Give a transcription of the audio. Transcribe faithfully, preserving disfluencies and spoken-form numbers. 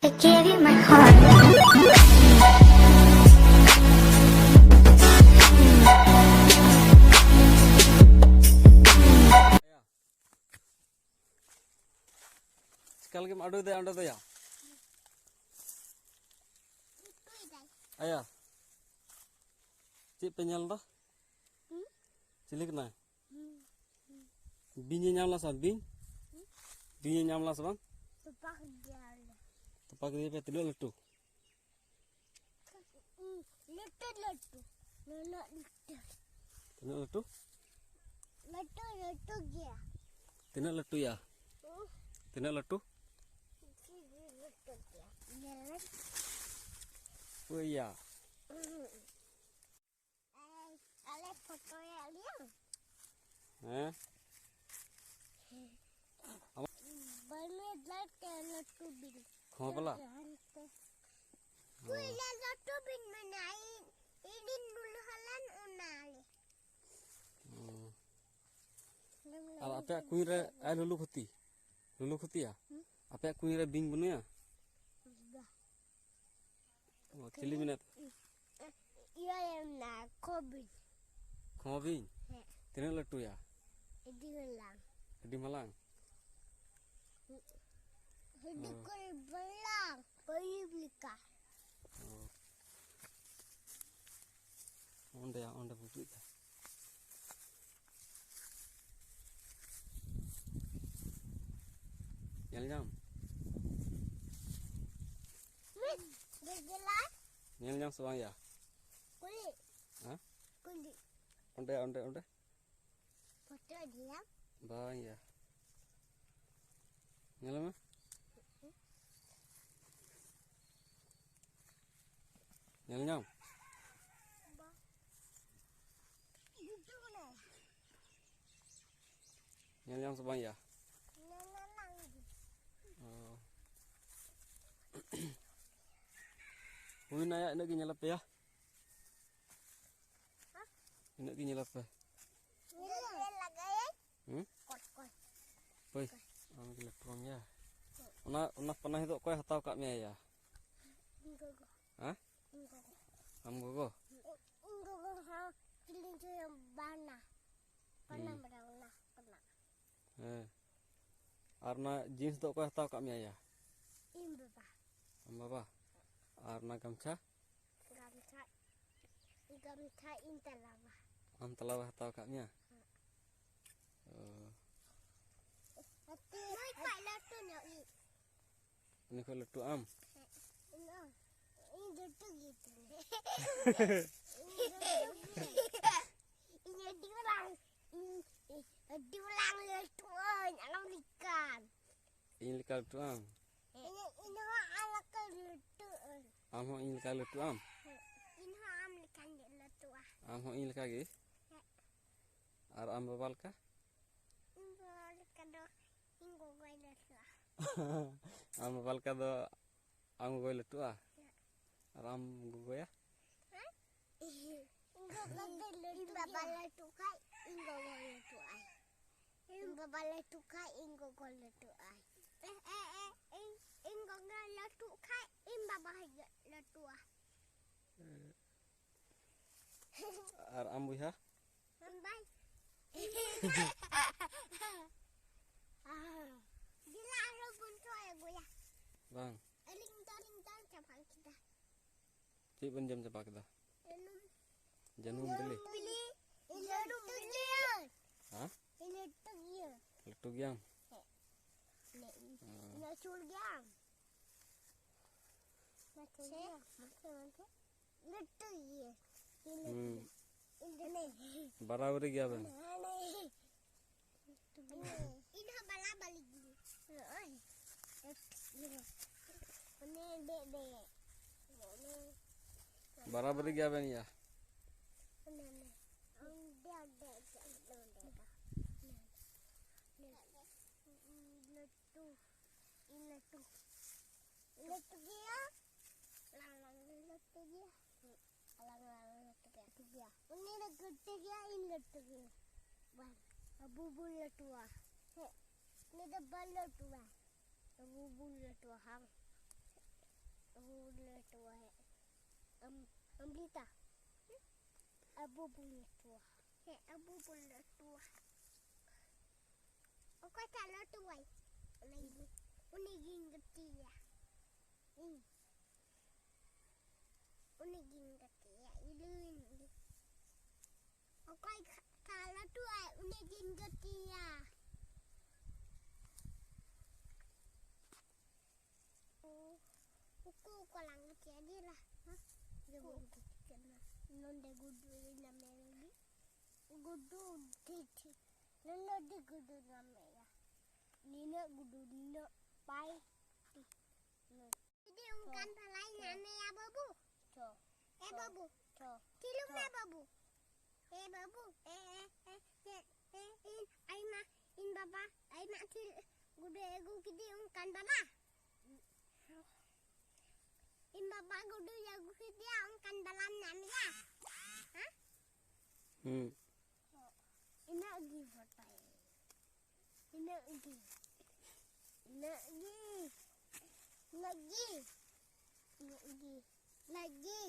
Give you my heart. ᱪᱤᱠᱟ ᱞᱟᱹᱜᱤᱫ ᱮᱢ ᱟᱹᱰᱩᱭᱮᱫᱟ ᱚᱸᱰᱮ ᱫᱚᱭᱟ? ᱟᱭᱟ, ᱪᱮᱫ ᱯᱮ ᱧᱮᱞ ᱮᱫᱟ? ᱪᱤᱞᱤ ᱠᱟᱱᱟᱭ? ᱵᱤᱧ ᱮ ᱧᱟᱢ ᱞᱮᱫᱟ ᱥᱮ ᱵᱟᱝ? ᱵᱤᱧ? ᱵᱤᱧ ᱮ ᱧᱟᱢ ᱞᱮᱫᱟ ᱥᱮ ᱵᱟᱝ? ᱛᱚᱯᱟ ᱠᱮᱫᱮᱭᱟᱞᱮ᱾ ᱛᱚᱯᱟ ᱠᱮᱫᱮᱭᱟ ᱯᱮ? ᱛᱤᱱᱟᱹᱜ ᱞᱟᱹᱴᱩ? ᱞᱟᱹᱴᱩ ᱞᱟᱹᱴᱩ᱾ ᱱᱩᱱᱟᱹᱜ ᱞᱟᱹᱴᱩ᱾ ᱛᱤᱱᱟᱹᱜ ᱞᱟᱹᱴᱩ? ᱞᱟᱹᱴᱩ ᱞᱟᱹᱴᱩ ᱜᱮᱭᱟ᱾ ᱛᱤᱱᱟᱹᱜ ᱞᱟᱹᱴᱩᱭᱟ? ᱦᱩᱸ᱾ ᱛᱤᱱᱟᱹᱜ ᱞᱟᱹᱴᱩ? ᱞᱟᱹᱴᱩ ᱜᱮᱭᱟ᱾ ᱧᱮᱞ ᱢᱮ᱾ ᱳᱭᱟ᱾ ᱦᱩᱸ᱾ ᱟᱞᱮ ᱯᱷᱳᱴᱳᱭᱮᱫ ᱞᱮᱭᱟ᱾ ᱦᱮᱸ? ᱵᱟᱹᱱᱩᱭ ᱞᱟᱹᱴᱩ ᱞᱟᱹᱴᱩ ᱵᱤᱧ᱾ ᱠᱷᱚᱸ ᱵᱟᱞᱟ? ᱦᱟᱱᱛᱮ᱾ ᱦᱮᱸ᱾ ᱩᱭ ᱞᱮ ᱞᱟᱹᱴᱩ ᱵᱤᱧ ᱢᱮᱱᱟᱭ᱾ ᱤᱧ ᱤᱧ ᱵᱚᱞᱚ ᱦᱟᱞᱟᱱ ᱚᱱᱟ ᱞᱮ᱾ ᱦᱮᱸ᱾ ᱟᱨ ᱟᱯᱮᱭᱟᱜ ᱠᱩᱧ ᱨᱮ ᱟᱭ ᱞᱩᱞᱩ ᱠᱷᱚᱛᱤ? ᱞᱩᱞᱩ ᱠᱷᱚᱛᱤᱭᱟ? ᱦᱩᱸ? ᱟᱯᱮᱭᱟᱜ ᱠᱩᱧ ᱨᱮ ᱵᱤᱧ ᱵᱟᱹᱱᱩᱭᱟ? ᱵᱟ᱾ ᱚ, ᱪᱤᱞᱤ ᱢᱮᱱᱟᱭ ᱛᱟᱯᱮ? ᱤᱭᱟᱹ ᱢᱮᱱᱟᱭᱟ, ᱠᱷᱚ ᱵᱤᱧ᱾ ᱠᱷᱚ ᱵᱤᱧ? ᱦᱮᱸ᱾ ᱛᱤᱱᱟᱹᱜ ᱞᱟᱹᱴᱩᱭᱟ? ᱟᱹᱰᱤ ᱢᱟᱨᱟᱝ᱾ ᱟᱹᱰᱤ ᱢᱟᱨᱟᱝ? ᱟᱹᱰᱤ ᱚ᱾ ᱠᱚ ᱢᱟᱨᱟᱝ, ᱯᱟᱹᱭᱤᱯ ᱞᱮᱠᱟ᱾ ᱚ᱾ ᱚᱸᱰᱮ, ᱚᱸᱰᱮ ᱵᱩᱵᱩᱡ ᱫᱟ᱾ ᱧᱮᱞ ᱧᱟᱢ? ᱢᱤᱫ ᱜᱮᱞᱟᱭ᱾ ᱧᱮᱞ ᱧᱟᱢ ᱥᱮ ᱵᱟᱝ ᱭᱟ? ᱠᱩᱞᱤ᱾ ᱦᱮᱸ? ᱠᱩᱞᱤ᱾ ᱚᱸᱰᱮ, ᱚᱸᱰᱮ, ᱚᱸᱰᱮ᱾ ᱯᱷᱳᱴᱳ ᱤᱫᱤᱭᱟᱢ? ᱵᱟᱝ ᱭᱟ᱾ ᱧᱮᱞ ᱢᱮ᱾ ᱧᱮᱞ ᱧᱟᱢ? ᱵᱟ᱾ ᱦᱤᱡᱩᱜ ᱠᱟᱱᱟᱭ᱾ ᱧᱮᱞ ᱧᱟᱢ ᱥᱮ ᱵᱟᱝ ᱭᱟ? ᱧᱮᱞ ᱧᱟᱢ ᱜᱮ᱾ ᱚ᱾ ᱦᱩᱭᱱᱟ ᱭᱟ, ᱤᱱᱟᱹᱜ ᱜᱮ ᱧᱮᱞ ᱟᱯᱮᱭᱟ᱾ ᱤᱱᱟᱹᱜ ᱜᱮ ᱧᱮᱞ ᱟᱯᱮ᱾ ᱧᱮᱞ ᱞᱟᱜᱟᱭᱟᱹᱧ᱾ ᱦᱩᱸ? Court, court. ᱦᱳᱭ, ᱟᱢ ᱜᱮ ᱞᱟᱹᱴᱩ ᱠᱟᱱ ᱜᱮᱭᱟ᱾ ᱚᱱᱟ, ᱚᱱᱟ ᱯᱟᱱᱟᱦᱤ ᱫᱚ ᱚᱠᱚᱭ ᱦᱟᱛᱟᱣ ᱠᱟᱜ ᱢᱮᱭᱟ ᱭᱟ? ᱤᱧ ᱜᱚᱜᱚ᱾ ᱦᱮᱸ? ᱤᱧ ᱜᱚᱜᱚ᱾ ᱟᱢ ᱜᱚᱜᱚ? ᱤᱧ ᱜᱚᱜᱚ ᱦᱚᱸ ᱠᱤᱞᱤᱧ ᱪᱚᱭᱟ ᱵᱟᱱᱟ᱾ ᱯᱟᱱᱟ ᱦᱩᱸ᱾ ᱵᱟᱲᱟ ᱚᱱᱟ ᱯᱟᱱᱟ᱾ ᱦᱮᱸ᱾ ᱟᱨ ᱚᱱᱟ ᱡᱤᱱᱥ ᱫᱚ ᱚᱠᱚᱭ ᱦᱟᱛᱟᱣ ᱠᱟᱜ ᱢᱮᱭᱟ ᱭᱟ? ᱤᱧ ᱵᱟᱵᱟ᱾ ᱟᱢ ᱵᱟᱵᱟ? ᱟᱨ ᱚᱱᱟ ᱜᱟᱢᱪᱷᱟ? ᱜᱟᱢᱪᱷᱟ, ᱜᱟᱢᱪᱷᱟ ᱤᱧ ᱛᱟᱞᱟᱵᱟ᱾ ᱟᱢ ᱛᱟᱞᱟᱵᱟ ᱦᱟᱛᱟᱣ ᱠᱟᱜ ᱢᱮᱭᱟ? ᱦᱮᱸ᱾ ᱚ᱾ ᱱᱩᱭ ᱠᱷᱚᱡ ᱞᱟᱹᱴᱩ ᱧᱚᱜ ᱤᱧ᱾ ᱩᱱᱤ ᱠᱷᱚᱡ ᱞᱟᱹᱴᱩ ᱟᱢ? ᱦᱮᱸ, ᱤᱧ ᱫᱚ, ᱤᱧ ᱞᱟᱹᱴᱩ ᱜᱮ ᱛᱤᱧ᱾ ᱤᱧ ᱞᱟᱹᱴᱩ ᱜᱮ᱾ ᱤᱧ ᱟᱹᱰᱤ ᱢᱟᱨᱟᱝ, ᱤᱧ, ᱤᱧ ᱟᱹᱰᱤ ᱢᱟᱨᱟᱝ ᱞᱟᱹᱴᱩ ᱟᱹᱧ, ᱟᱢ ᱞᱮᱠᱟᱱ᱾ ᱤᱧ ᱞᱮᱠᱟ ᱞᱟᱹᱴᱩ ᱟᱢ? ᱤᱧ, ᱤᱧ ᱦᱚᱸ ᱟᱢ ᱞᱮᱠᱟ ᱞᱟᱹᱴᱩ ᱟᱹᱧ᱾ ᱟᱢ ᱦᱚᱸ ᱤᱧ ᱞᱮᱠᱟ ᱞᱟᱹᱴᱩ ᱟᱢ? ᱦᱮᱸ, ᱤᱧ ᱦᱚᱸ ᱟᱢ ᱞᱮᱠᱟᱧ ᱞᱟᱹᱴᱩᱜᱼᱟ᱾ ᱟᱢ ᱦᱚᱸ ᱤᱧ ᱞᱮᱠᱟ ᱜᱮ? ᱦᱮᱸ᱾ ᱟᱨ ᱟᱢ ᱵᱟᱵᱟ ᱞᱮᱠᱟ? ᱤᱧ ᱵᱟᱵᱟ ᱞᱮᱠᱟ ᱫᱚ ᱤᱧ ᱜᱚᱜᱚᱭ ᱞᱟᱹᱴᱩᱜᱼᱟ᱾ ᱟᱢ ᱵᱟᱵᱟ ᱞᱮᱠᱟ ᱫᱚ ᱟᱢ ᱜᱚᱜᱚᱭ ᱞᱟᱹᱴᱩᱜᱼᱟ? ᱦᱮᱸ᱾ ᱟᱨ ᱟᱢ ᱜᱚᱜᱚᱭᱟ? ᱦᱮᱸ? ᱤᱧ ᱜᱚᱜᱚ ᱫᱚ ᱞᱟᱹᱴᱩ ᱤᱧ ᱵᱟᱵᱟ ᱜᱮᱭᱟ᱾ ᱞᱟᱹᱴᱩ ᱠᱷᱟᱡ ᱤᱧ ᱜᱚᱜᱚ ᱞᱟᱹᱴᱩᱜᱼᱟᱭ᱾ ᱤᱧ ᱵᱟᱵᱟ ᱞᱟᱹᱴᱩ ᱠᱷᱟᱡ ᱤᱧ ᱜᱚᱜᱚ ᱞᱟᱹᱴᱩᱜᱼᱟᱭ᱾ ᱮ, ᱮ, ᱮ, ᱤᱧ, ᱤᱧ ᱜᱚᱜᱚ ᱞᱟᱹᱴᱩᱜ ᱠᱷᱟᱡ ᱤᱧ ᱵᱟᱵᱟ ᱦᱚᱸᱭ ᱞᱟᱹᱴᱩᱜᱼᱟ᱾ ᱟᱨ ᱟᱢ ᱵᱚᱭᱦᱟ? ᱵᱟᱭ᱾ ᱫᱮᱞᱟ ᱟᱨᱦᱚᱸ ᱵᱚᱱ ᱪᱚᱜ ᱟᱹᱜᱩᱭᱟ᱾ ᱵᱟᱝ᱾ ᱟᱹᱞᱤᱧ ᱫᱚᱞᱤᱧ ᱫᱚᱱ ᱪᱟᱵᱟ ᱠᱮᱫᱟ᱾ ᱪᱮᱫ ᱵᱚᱱ ᱡᱚᱢ ᱪᱟᱵᱟ ᱠᱮᱫᱟ? ᱡᱟᱹᱱᱩᱢ᱾ ᱡᱟᱹᱱᱩᱢ ᱵᱤᱞᱤ? ᱵᱤᱞᱤ᱾ ᱞᱟᱹᱴᱩ ᱜᱮᱭᱟ᱾ ᱦᱮᱸ? ᱞᱟᱹᱴᱩ ᱜᱮᱭᱟ᱾ ᱞᱟᱹᱴᱩ ᱜᱮᱭᱟᱢ? ᱦᱮᱸ᱾ ᱤᱱᱟᱹᱜ, ᱦᱮᱸ᱾ ᱤᱱᱟᱹᱜ ᱥᱩᱨ ᱜᱮᱭᱟᱢ᱾ ᱢᱟᱥᱮ, ᱢᱟᱥᱮ, ᱢᱟᱥᱮ᱾ ᱞᱟᱹᱴᱩ ᱜᱮᱭᱟ᱾ ᱦᱩᱸ᱾ ᱤᱧ ᱫᱚ ᱱᱮ᱾ ᱵᱟᱨᱟᱵᱟᱨᱤ ᱜᱮᱭᱟ ᱵᱮᱱ᱾ ᱦᱟᱱᱮ᱾ ᱤᱧ ᱦᱚᱸ ᱵᱟᱞᱟ ᱵᱟᱞᱤ ᱜᱤᱧ᱾ ᱱᱚᱜᱼᱚᱭ᱾ ᱚᱱᱮ ᱫᱮ, ᱫᱮ᱾ ᱚᱱᱮ᱾ ᱵᱟᱨᱟᱵᱟᱨᱤ ᱜᱮᱭᱟ ᱵᱮᱱ ᱭᱟ᱾ ᱚᱱᱮ, ᱚᱱᱮ᱾ ᱚᱸᱰᱮ, ᱚᱸᱰᱮ, ᱚᱸᱰᱮ, ᱚᱸᱰᱮ᱾ ᱞᱟᱹᱴᱩ, ᱤᱧ ᱞᱟᱹᱴᱩ, ᱞᱟᱹᱴᱩ ᱜᱮᱭᱟ᱾ ᱟᱞᱟᱝ ᱞᱟᱝ ᱞᱟᱹᱴᱩ ᱜᱮᱭᱟ᱾ ᱟᱞᱟᱝ ᱞᱟᱝ ᱞᱟᱹᱴᱩ ᱜᱮᱭᱟ᱾ ᱞᱟᱹᱴᱩ ᱜᱮᱭᱟ᱾ ᱩᱱᱤ ᱫᱚ ᱠᱟᱹᱴᱤᱡ ᱜᱮᱭᱟ, ᱤᱧ ᱞᱟᱹᱴᱩ ᱜᱮᱭᱟ᱾ ᱵᱟᱝ, ᱟᱵᱚ ᱵᱚᱱ ᱞᱟᱹᱴᱩᱣᱟ᱾ ᱦᱮᱸ, ᱩᱱᱤ ᱫᱚ ᱵᱟᱭ ᱞᱟᱹᱴᱩᱣᱟ᱾ ᱟᱵᱚ ᱵᱚᱱ ᱞᱟᱹᱴᱩᱜᱼᱟ, ᱦᱟᱝ? ᱟᱵᱚ ᱵᱚᱱ ᱞᱟᱹᱴᱩᱜᱼᱟ, ᱦᱮᱸ᱾ ᱟᱢ, ᱟᱢᱨᱤᱛᱟ, ᱟᱵᱚ ᱵᱚᱱ ᱞᱟᱹᱴᱩᱜᱼᱟ᱾ ᱦᱮᱸ, ᱟᱵᱚ ᱵᱚᱱ ᱞᱟᱹᱴᱩᱜᱼᱟ᱾ ᱚᱠᱚᱭᱴᱟᱜ ᱞᱟᱹᱴᱩᱣᱟᱭ? ᱩᱱᱤ, ᱩᱱᱤ ᱜᱤᱧ ᱜᱟᱛᱮᱭᱟ᱾ ᱤᱧ᱾ ᱩᱱᱤ ᱜᱤᱧ ᱜᱟᱛᱮᱭᱟ, ᱤᱞᱩᱭᱤᱱ ᱜᱮ᱾ ᱚᱠᱚᱭ ᱠᱷᱟ-, ᱠᱷᱟ ᱞᱟᱹᱴᱩᱜᱼᱟᱭ, ᱩᱱᱤ ᱜᱤᱧ ᱜᱟᱛᱮᱭᱟ᱾ ᱳ, ᱩᱠᱩ ᱩᱠᱩ ᱞᱟᱝ ᱜᱟᱛᱮᱭᱟ, ᱫᱮᱞᱟ᱾ ᱦᱮᱸ? ᱡᱮ ᱩᱠᱩ ᱵᱚᱱ ᱩᱠᱩ᱾ ᱜᱟᱛᱮᱜ ᱠᱟᱱᱟ᱾ ᱱᱚᱸᱰᱮ ᱜᱩᱰᱩ ᱧᱟᱢᱮ ᱞᱟᱹᱜᱤᱫ᱾ ᱜᱩᱰᱩ ᱴᱷᱤᱠ ᱴᱷᱤᱠ᱾ ᱱᱚᱸᱰᱮ ᱜᱩᱰᱩ ᱧᱟᱢᱮᱭᱟ᱾ ᱱᱤᱱᱟᱹᱜ ᱜᱩᱰᱩ, ᱱᱤᱱᱟᱹᱜ ᱯᱟᱭ ᱴᱤ᱾ ᱱᱩᱭ᱾ ᱡᱩᱫᱤ ᱚᱱᱠᱟᱱ ᱛᱷᱚ, ᱵᱷᱟᱞᱟᱭ ᱛᱷᱚ᱾ ᱧᱟᱢᱮᱭᱟ ᱵᱟᱹᱵᱩ᱾ ᱛᱷᱚ, ᱮ ᱛᱷᱚ, ᱵᱟᱹᱵᱩ᱾ ᱛᱷᱚ, ᱛᱷᱤᱞᱩᱝ ᱛᱷᱚ᱾ ᱢᱮ ᱵᱟᱹᱵᱩ᱾ ᱮ ᱵᱟᱹᱵᱩ, ᱮ, ᱮ, ᱮ, ᱮ, ᱮ, ᱤᱧ, ᱟᱭᱢᱟ, ᱤᱧ ᱵᱟᱵᱟ ᱟᱭᱢᱟ ᱛᱷᱤᱞ ᱜᱩᱰᱩ ᱟᱹᱜᱩ ᱠᱮᱫᱮ ᱚᱱᱠᱟᱱ ᱵᱟᱵᱟ᱾ ᱤᱧ ᱵᱟᱵᱟ ᱜᱩᱰᱩᱭ ᱟᱹᱜᱩ ᱠᱮᱫᱮᱭᱟ ᱚᱱᱠᱟᱱ ᱵᱟᱞᱟᱢ ᱧᱟᱢᱮᱭᱟ? ᱦᱮᱸ? ᱦᱩᱸ᱾ ᱤᱱᱟᱹᱜ ᱜᱮ ᱵᱟᱰᱟᱭ᱾ ᱤᱱᱟᱹᱜ ᱜᱮ᱾ ᱤᱱᱟᱹᱜ ᱜᱮ᱾ ᱤᱱᱟᱹᱜ ᱜᱮ᱾ ᱤᱱᱟᱹᱜ ᱜᱮ᱾ ᱤᱱᱟᱹᱜ ᱜᱮ᱾